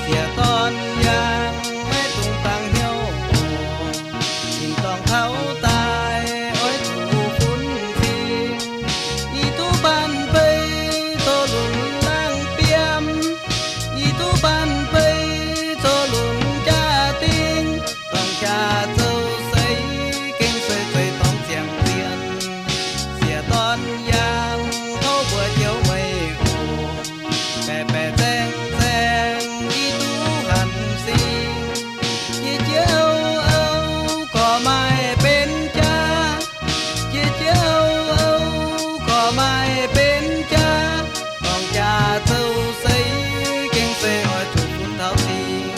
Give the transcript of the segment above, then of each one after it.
Sieqv-dorn yaangh maiv dungx dangx hnyouv oc. Tin-dorngh taux daaih oix zuqc funx cing. Yie duqv baan beiv zoux lunx laangh biamv. Yie duqv baan beiv zoux lunx jaa-dingh. Dorng jaa zoux seix gengh se zeiz dorngx ziangh zien. Sieqv-dorn yaangh tov mbuox joux meih oc. Baeqc baeqc zaeng zaeng yie duqv hanc sing. Jiex jiex ou ou gorx maaih benx jaax. Jiex jiex ou ou gorx maaih benx jaax. Dorng jaa zoux seix gengh se oix zuqc funx taux cing.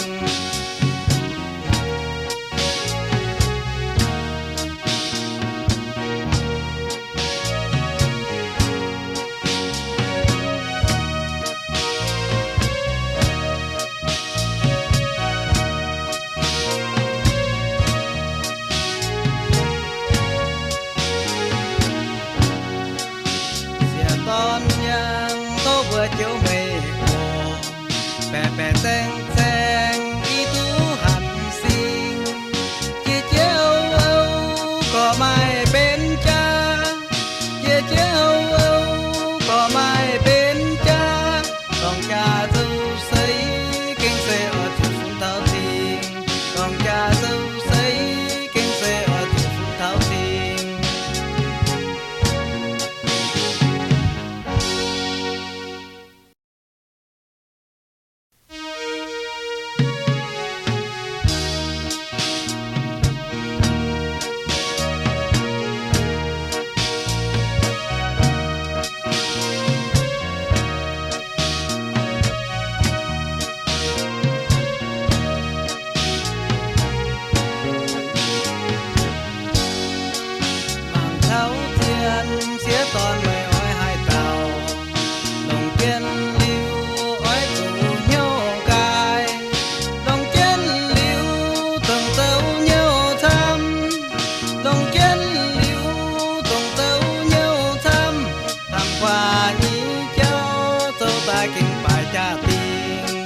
Sieqv-dorn yaangh tov mbuox joux meih oc. Baeqc baeqc zaeng zaeng yie duqv hanc sing. Jiex jiex ou ou gorx maaih benx jaax. Jiex jiex ou ou gorx maaih benx jaax. Dorng jaa zoux seix gengh se oix zuqc funx taux cing. Dorng jaa zoux seix gengh se oix zuqc funx taux cing. Mangc taux zien sieqv dorn meih oix haih dauh. Longc jienv liuz oix zuqc hnyouv nqaai. Longc jienv liuz dongh zoux hnyouv camv. Longc jienv liuz dongh zoux hnyouv camv. Dangh guaax nyei jauv zoux daaih gengh baaix jaa-dingh.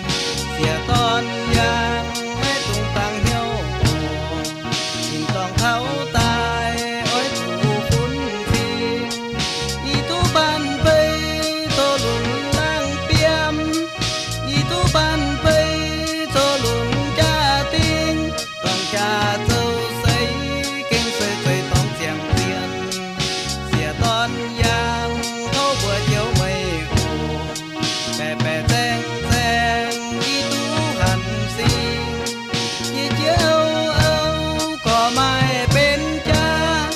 Sieqv dorn yangh maiv dungx dangx hnyouv oc. Tin-dorngh taux daaih oix zuqc funx cing. Yie duqv baan beiv zoux lunx laangh biamv. Yie duqv baan beiv zoux lunx jaa-dingh. Dorng jaa zoux seix gengh se zeiz dorngx ziangh zien. Sieqv dorn yangh tov mbuox joux meih oc. Baeqc baeqc zaeng zaeng yie duqv hanc sing. Jiex jiex ou ou gorx maaih benx jaax.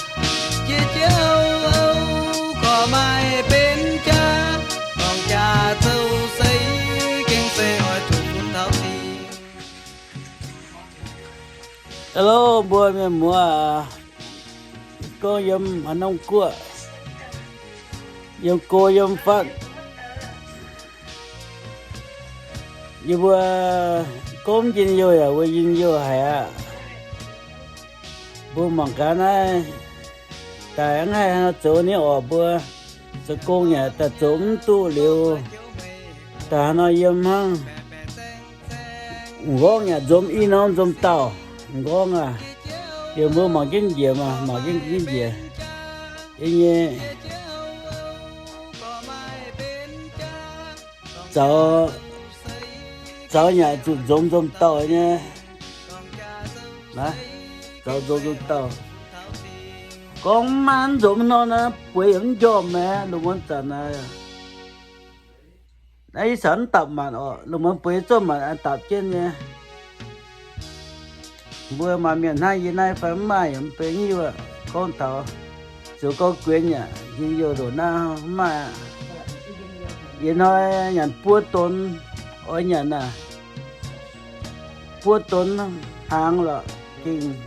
Jiex jiex ou ou gorx maaih benx jaax. Dorng jaa zoux seix gengh se oix zuqc funx taux cing. Hello, mbuo mienh muoz aac, gorngv yiem haaix norm guoqv, yiem go yiem fatv, yie mbuo gorngv njien-youh yaac mbuo njien-youh haic aqv. Mbuo mangc gaax naaiv daaih hnangv haaix nor zoux nyei orqc. Mbuo zoux gong yaac daaih zoux mv duqv liuz, daaih haaix nor yiem hnangv. M'nqorngv yaac nzom i norm nzom dauh. M'nqorngv aac, yie mbuo mangc jienv njiec maah, mangc jienv njiec. Yie nyei zaux, zaux yaac zuqc nzom nzom dauh nyei. Naaiv, zaux nzom nzom dauh. Gorngv maiv nzom nor naaiv bueix yaac mv njormh maah, lungh muonz zanc naaiv. Naaiv ih zanc mv dapc maanc orqc, lungh muonz bueix zorqv maanc dapc jienv nyei. Mbuo maaih mienh hnangv yie naaiv fai mv maaih yaac mv benx haaix nyungc. Gorngv taux ziouc gorngv guenx yaac njien-youh ndoqc naaiv mv maaih aqv. Yietc hnoi nyanc buo donx oix nyanc aac, buo donx hnaangx lorqc gengh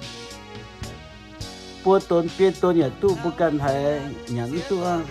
buo donx biei donx yaac duqv, mbuo ganh haiz nyanc mv duqv aqv.